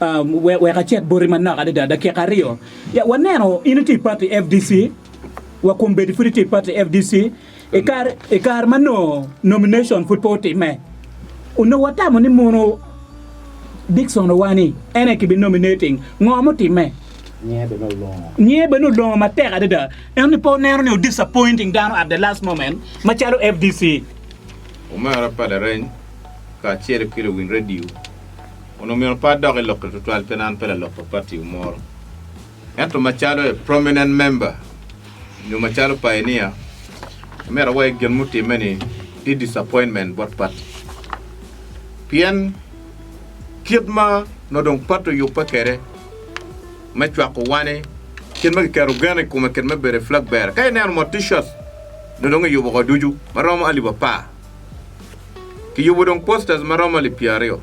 Wek acit boti manok adada, dakika aryo. Ya, waneno in itye i party FDC, wa kombeddi pud itye i party FDC. I kare, i kare ma nongo nomination pud pe otimme, onongo watamo ni mono Dickson Owani en aye kibi nominating. Ngo mutimme? Nyinge bene olongo. Nyinge bene olongo matek adada. Ento ni pe oneno ni o disappointing dano at the last moment macalo FDC. Omera pa Lareny kacel ki luwiny redio onongo myero pe adok i lokke tutwal pien an pe lalok pa pati omoro. Ento macalo a prominent member nyo macalo pioneer, amyero awaci gin mutimme-ni tye disappointment bot pati. Pien kit ma onongo dong pati oyubbe kwede me cwako wan-ni, kit ma kiketo gen i kome kit me bedo i flag bearer, ka ineno mot t-shirts onongo dong kiyubo woko ducu ma romo alip apar. Kiyubo dong posters ma romo alip pyeraryo.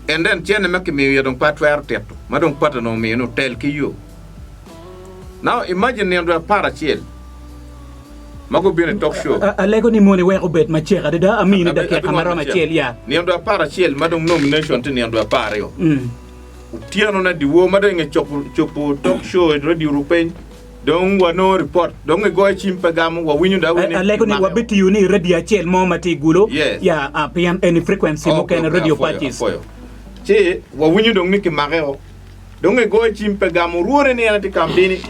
And then cente ma kimiyo iye dong pe atwero tito ma dong pati onongo omiyo ni otel ki yo. Now imagine nino dwe aparacel ma gubino i talk show. Alego ni mono iwek obed macek adada, amini dakika ma romo acel ya. Nino dwe aparacel ma dong nomination tye nino dwe apararyo. Otyeno ne dyewor ma dong inge cobo talk show i radio rupiny Dong wanongo ripot, dong igoyo cim pe gamo, wawinyo dong awinyo ni Alego ni kimake. wabitiyo ni radio acel mo ma tye i Gulu, Yes. ya, ah, pien eni frequency Ok, mukene, ok, radio apwoyo, patches. apwoyo. Ci wawinyo dong ni kimake o. Dong igoyo cim pe gamo, orwone ni en atye ka bini,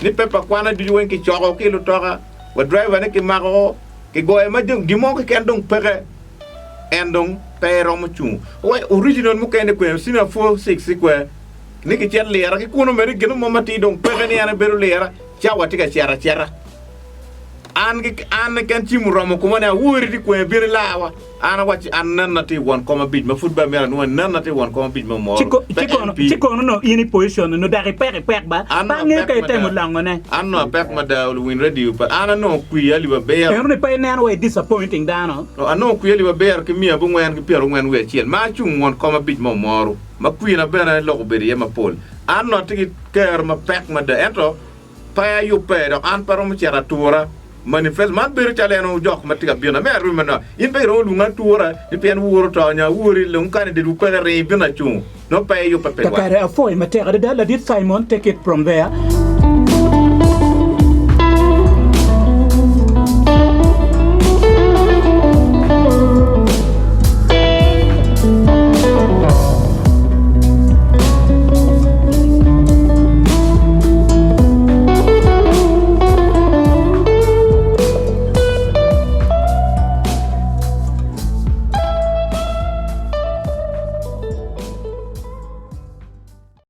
ni pepa kwana ducu weng kicoko ki lutoka, wa driver ne kimako o, kigoyo ma dong gin mo keken dong peke, en dong pe eromo cungo. Owaco original mukene kwe, senior 4-6 kwe. Ni kicit lira ki kunu mere gin mo matir dong peke ni en ebedo lira cawa tye ka cito acita. An ki an keken cim oromo koma ni awori ti kwer bino ilawa. An awacci an nen atye i won kom abic ma pud bene amyero anwong ni nen atye i won kom abic me omoro pe MP. Ci kono nongo in i position nongo dok ipek ipek ba An pe nongo angeyo ka apek itemo mada. longone. An nongo apek mada luwiny radio pa an anongo kwir alip abiro. Ento ni pe ineno wa i disappointing dano. Anongo kwir alip abiro ki miya abongwen ki pyerangwen wiye acel ma acung won kom abic me omoro. Ma kwina bene lok obedo iye mapol. An onongo atye ki kero mapek mada, ento pe ayubbe, dok an pe aromo cito atura. Manifesto man bedo calo en ojok ma tye ka bino. Amiyo arumi manok. In pe iromo lwonga atura ni pien wuru oto nyo awori lung candidate wu peke ringo ibino acungo. Nongo pe iyubbe pi lwak. Kakare apwoyi matek adada ladit Simon take it from there.